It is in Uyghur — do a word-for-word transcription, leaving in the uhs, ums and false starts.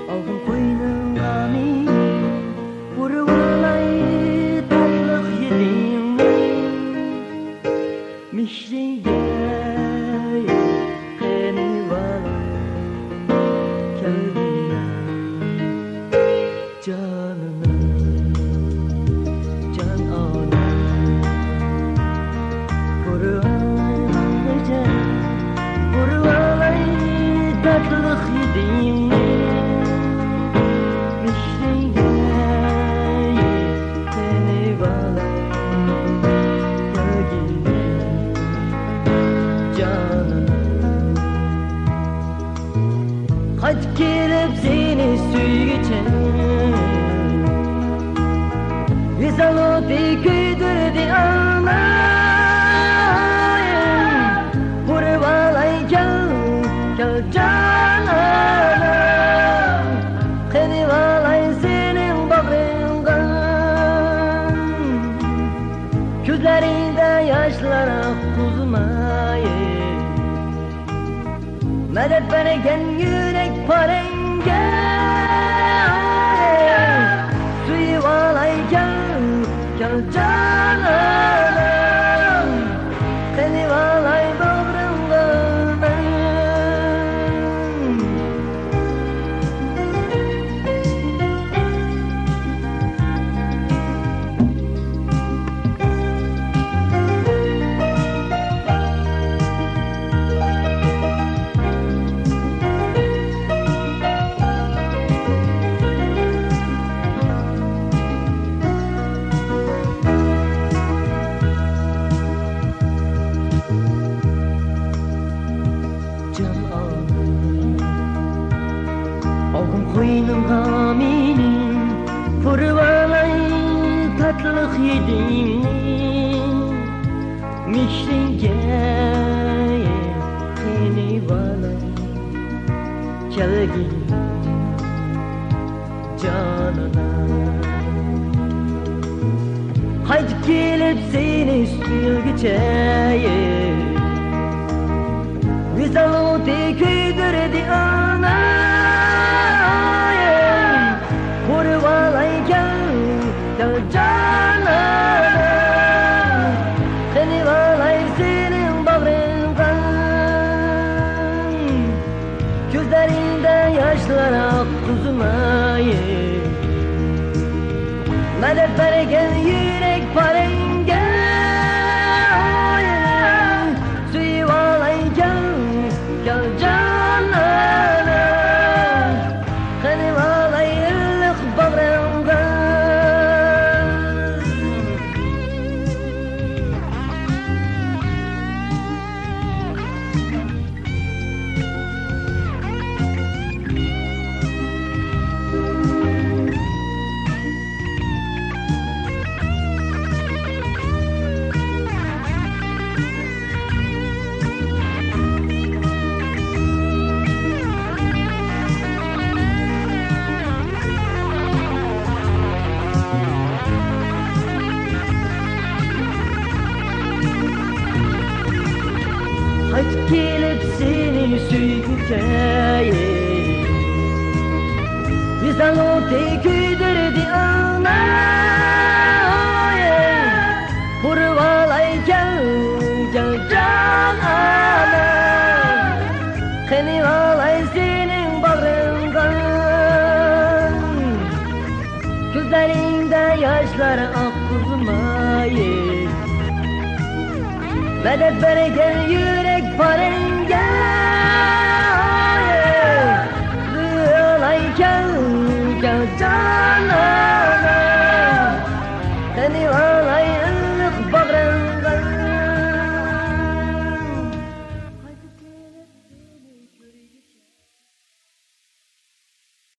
ئالغىن قوينۇڭغا مېنى، بۇرىۋالاي تاتلىق ھىدىڭنى. مېھرىڭگە قېنىۋالاي كەلگىنىڭ جانىنى، جان ئانام. بۇرىۋالاي، بۇرىۋالاي تاتلىق ھىدىڭنى. مېھرىڭگە قېنىۋالاي كەلگىنىڭ جانىنى. قايتىپ كېلىپ سېنى سۆيگۈچە، ۋىسال ئوتى كۆيدۈردى ئانام. بۇرىۋالاي كەل، كەل جان ئانام، قېنىۋالاي سېنىڭ باغرىڭغا. كۆزلىرىڭدە ياشلار ئاققۇزماي، مەدەت بەرگەن يۈرەك پارەڭگە. سۆيۈۋالاي كەل، كەل جان ئانام، قېنىۋالاي باغرىڭغا مەن. جان ئانا، ئالغىن قوينۇڭغا مېنى، پۇرىۋالاي تاتلىق ھىدىڭنى. مېھرىڭگە قېنىۋالاي كەلگىنىڭ جانىنى. قايتىپ كېلىپ سېنى سۆيگۈچە، ۋىسال ئوتى كۆيدۈردى ئانام. بۇرىۋالاي كەل، كەل جان ئانام، قېنىۋالاي سېنىڭ باغرىڭغا. كۆزلىرىڭدە ياشلار ئاققۇزماي، مەدەت بەرگەن يۈرەك پارەڭگە. سۆيۈۋالاي كەل، كەل جان ئانام، قېنىۋالاي ئىللىق باغرىڭغا. قايتىپ كېلىپ سېنى سۆيگۈچە، ۋىسال ئوتى كۆيدۈردى ئانا. بۇرىۋالاي كەل، كەل جان ئانا، قېنىۋالاي سېنىڭ باغرىڭغا. كۆزلىرىڭدە ياشلار ئاققۇزماي، مەدەت بەرگەن يۈرەك پارەڭگە.